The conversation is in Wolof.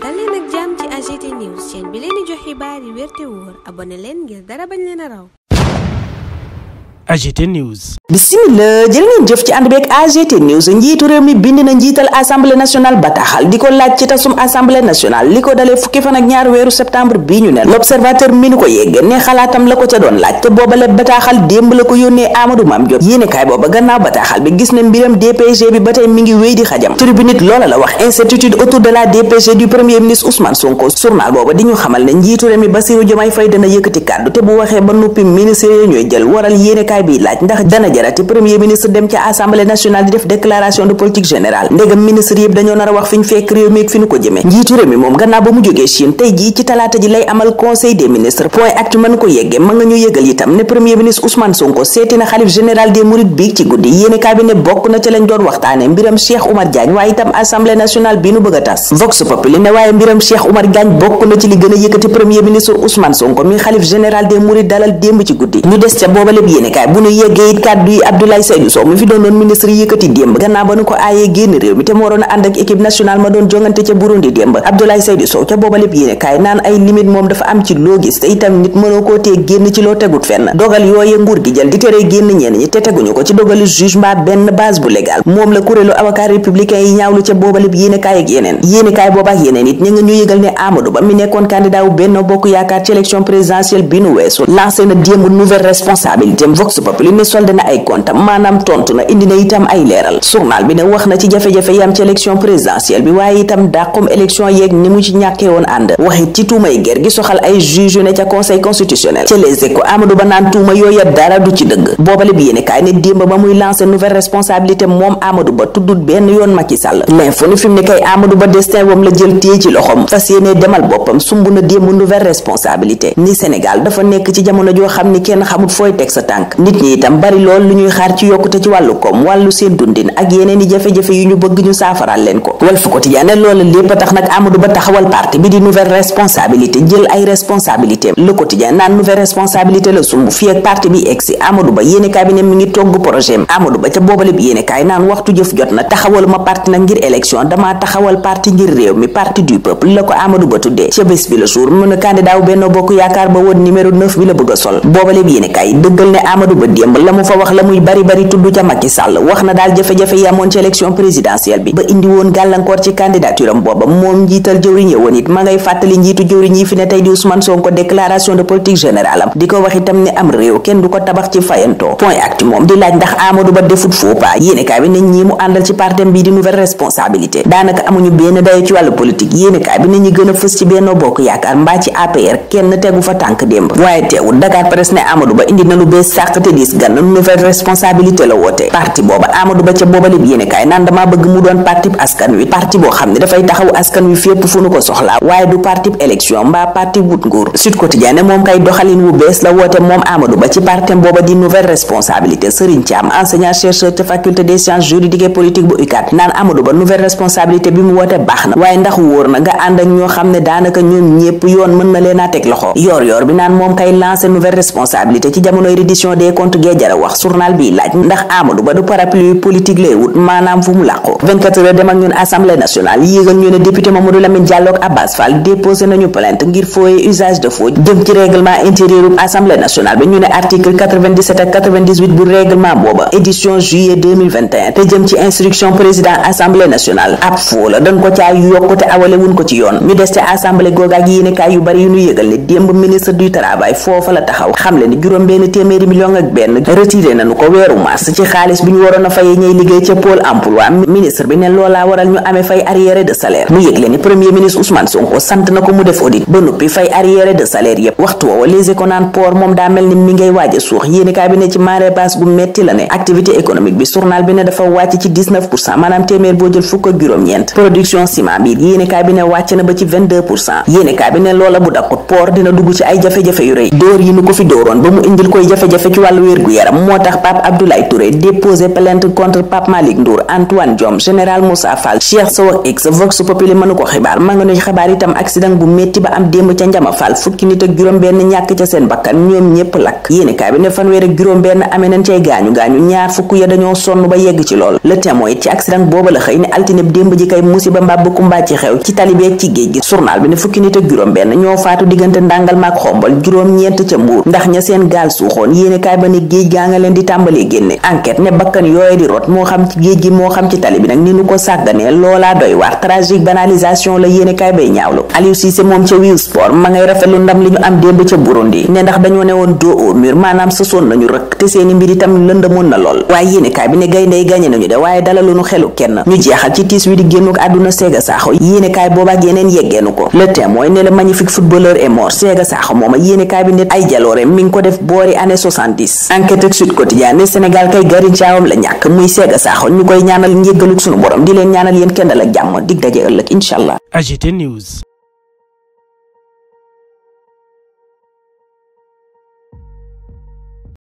dal leen ak jàmm ci AGT News chaîne bi leen di jox xibaar yi wér te wóor abonné leen ngir dara bañ leen a raw. AGT News. Bismillah jërë ngeen jëf ci ànd beeg AGT News njiitu réew mi bind na njiital assemblée nationale bataaxal di ko laaj ci tasum assemblée nationale li ko dalee fukki fan ak ñaar weeru septembre bii ñu ne l'observateur mi nu ko yegg ne xalaatam la ko ca doon laaj te boobale bataaxal démb la ko yónnee Amadou Mame Diop yéenekaay booba gannaaw bataaxal bi gis ne mbiram DPG bi ba tey mi ngi wéy di xajam tribune nit loola la wax incertitude autour de la DPG du premier ministre Ousmane Sonko journal booba di ñu xamal ne njiitu réew mi Bassirou Diomaye Faye dana yëkkati kàddu te bu waxee ba noppi ministre yi ñooy jël waral yéenekaay bi laaj ndax dana jarati premier ministre dem ca assemblée nationale di def déclaration de politique générale ndegam ministre yëpp dañoo nar a wax fi ñu fekk réew mi ak fi ñu ko jëmee njiitu réew mi moom gannaaw ba mu jógee Chine tey jii ci talaata ji lay amal conseil des ministres point actu mën ko yeggee ma nga ñu yëgal itam ne premier ministre Ousmane Sonko seeti na xalif général des mourides biig ci guddi yéene cabinet bokk na ca lañ doon waxtaane mbiram Cheikh Oumar Diagne waaye itam assemblée nationale bi nu bëgg a tas Vox Populi ne waaye mbiram Cheikh Oumar Diagne bokk na ci li gën a yëkkati premier ministre Ousmane Sonko mi xalif général des mourides dalal démb ci guddi ñu des ca booba lépp yéene kaay bu ñu yeggee it kàddu yi Abdoulaye Seydou Sow mi fi doonoon ministre yi yëkkati démb gannaaw ba nu ko aayee génn réew mi te mu waroon a ànd ak équipe nationale ma doon jongante ca Burundi démb Abdoulaye Seydou Sow ca booba lépp yéene kaay naan ay limite moom dafa am ci loo gis te itam nit mënoo koo tee génn ci loo tegut fenn dogal yooye nguur gi jël di teree génn ñenn ñi te teguñu ko ci dogalu juge mbaa benn base bu légal moom la kuréelu avocat républicain yi ñaawlu ca booba lépp yéene kaay ak yeneen yéene kaay booba ak yeneen it ña nga ñu yëgal ne Amadou Ba mi nekkoon candidat wu Benno Bokk Yaakaar ci élection présidentielle bi nu weesu lancé na démb nouvelle responsabilité Vox Populi ne solde na ay compte maanaam tontu na indi na itam ay leeral journal bi ne wax na ci jafe-jafe yam ci élection présidentielle bi waaye itam dàqum élection yeeg ni mu ci ñàkkee woon ànd waxit ci tuumay ger gi soxal ay juge yu ne ca conseil constitutionnel ca Les Échos Amadou Ba naan tuuma yooya dara du ci dëgg boobale bi yéene kaay ne démb ba muy lancé nouvelle responsabilité moom Amadou Ba tuddut benn yoon Macky Sall l'info ni fi mu ne kay Amadou Ba destin wam la jël téye ci loxom fas yéene demal boppam sumb na démb nouvelle responsabilité ni Sénégal dafa nekk ci jamono joo xam ni kenn xamut fooy teg sa tànk nit ñi itam bari lool lu ñuy xaar ci yokkute ci wàllu koom wàllu seen dundin ak yeneen i jafe-jafe yu ñu bëgg ñu saafaral leen ko Walf Quotidien ne loolu lépp a tax nag Amadou Ba taxawal parti bi di nouvelle responsabilité jël ay responsabilité Le Quotidien naan nouvelle responsabilité la sumb fii ak parti bi egsi Amadou Ba yéenekaay bi ne mi ngi togg projet Amadou Ba ca boobale bi yéenekaay naan waxtu jëf jot na taxawaluma parti nag ngir élection damaa taxawal parti ngir réew mi parti du peuple la ko Amadou Ba tuddee ca bés bi le jour mën a candidat wu Benno Bokk Yaakaar ba woon numéro 9 bi la bëgg a sol boobale bi yéenekaay dëggal ne Amadou Ba démb la mu fa wax la muy bari tudd ca Macky Sall wax na daal jafe-jafe yi amoon ci élection présidentielle bi ba indi woon gàllankoor ci candidature am booba moom njiital jëwriñ woon it ma ngay fàttali njiitu jëwriñ yi fi ne tey di Ousmane Sonko déclaration de politique générale am di ko wax itam ne am réew kenn du ko tabax ci fayantoo point actu moom di laaj ndax Amadou Ba defut faux pas yéenekaay bi ne ñi mu àndal ci partem bii di nouvelle responsabilité daanaka amuñu benn dayo ci wàllu politique yéenekaay bi ne ñi gën a fës ci Benno Bokk Yaakaar mbaa ci APR kenn tegu fa tànk démb waaye teewul Dakar Presse ne Amadou Ba indi na lu bees sàq te diis gann nouvelle responsabilité la woote parti booba Amadou Ba ca booba lépp yéenekaay naan damaa bëgg mu doon parti askan wi parti boo xam ne dafay taxaw askan wi fépp fu nu ko soxlaa waaye du parti élection mbaa parti wut nguur Sud Quotidien ne moom kay doxalin wu bees la woote moom Amadou Ba ci partem booba di nouvelle responsabilité Serigne Thiam enseignant chercheur ca faculté des sciences juridiques et politiques bu UCAD naan Amadou Ba nouvelle responsabilité bi mu woote baax na waaye ndax wóor na nga ànd ak ñoo xam ne daanaka ñoom ñépp yoon mën na leen a teg loxo yor bi naan moom kay lancé nouvelle responsabilité ci jamonoy reddition des comptes gee jara wax journal bi laaj ndax Amadou Ba du parapluie politique lay wut maanaam fu mu làqu 24 heures dem ak ñun assemblée nationale yéegal ñu ne député Mamadou Lamine Diallo ak Abbas Fall déposé nañu plainte ngir fooye usage de faux jëm ci règlement intérieur assemblée nationale bi ñu ne article 97 ak 98 bu règlement booba édition juillet 2021 te jëm ci instruction président assemblée nationale ab faux la dañ ko caa yokk te awale wuñ ko ci yoon ñu des ci assemblée googaak yéenekaay yu bari yu ñu yégal ne démb ministre du travail foofa la taxaw xamle ni juróom benn téeméeri million ak benn retiré nañu ko weeru mars ci xaalis bi ñu waroon a fayee ñay liggéey ca pôle emploi ministre bi ne loolaa waral ñu amee fay arriéré de salaire mu yëgle ni premier ministre Ousmane Sonko sant na ko mu def audit ba noppi fay arriéré de salaire yépp waxtu woowa Les Échos naan port moom daa mel ni mi ngay waaj a suux yéenekaay bi ne ci marée basse gu metti la ne activité économique bi journal bi ne dafa wàcc ci 19% maanaam téeméer boo jël fukk ak juróom-ñeent production ciment bi yéenekaay bi ne wàcc na ba ci 22% yéenekaay bi ne loola bu dakkut port dina dugg ci ay jafe-jafe yu rëy dóor yi nu ko fi dóoroon ba mu indil koy jafe-jafe ci wàllu wàllu wér-gu-yaram moo tax Pape Abdoulaye Touré déposé plainte contre Pape Malick Ndour, Antoine Diome, général Moussa Fall, Cheikh Sow ak X. Vox Populi mënu ko xibaar ma nga nuy xibaar itam accident bu métti ba am démb ca Njama Fall, fukki nit ak juróom-benn ñàkk ca seen bakkan, ñoom ñépp lakk. yéenekaay bi ne fanweer ak juróom-benn amee nañ cay gaañu ñaar fukk ya dañoo sonn ba yegg ci lool. Le Témoin ci accident booba la xëy ne altine démb ji kay musiba mbàbb kumba ci xew ci talibeeg ci géej gi. journal bi ne fukki nit ak juróom-benn ñoo faatu diggante ndàngal maak xombal, juróom-ñeent ca Mbuur ndax ña seen gaal suuxoon. yéenekaay ba ne géej gaa nga leen di tàmbalee génne. enquête ne bakkan yooye di rot moo xam ci géej gi moo xam ci tali bi nag ni nu ko sàgganee loolaa doy waar. tragique banalisation la yéenekaay bay ñaawlu. Aliou Cissé moom ca Wiw Sport ma ngay rafetlu ndam li ñu am démb ca Burundi ne ndax dañoo ne woon dos au mur, maanaam sësoon nañu rëkk te seeni mbir itam lëndëmoon na lool. waaye yéenekaay bi ne gaynde yi gañe nañu de waaye dalaluñu xelu kenn. ñu jeexal ci tiis wi di génnuk àdduna Séga Sakho, yéenekaay boobaak yeneen yeggeenu ko. Le Témoin ne le magnifique footballeur est mort. Séga Sakho mooma yéenekaay bi ne ay jaloore mi ngi ko def boori année 70. Enquête ak Sud Quotidien ne Sénégal kay garincaawam la ñàkk muy Séga Sakho, ñu koy ñaanal njéggaluk sunu borom di leen ñaanal yéen kenn dal ak jàmm dig daje ëllëg incha allah. AGT News.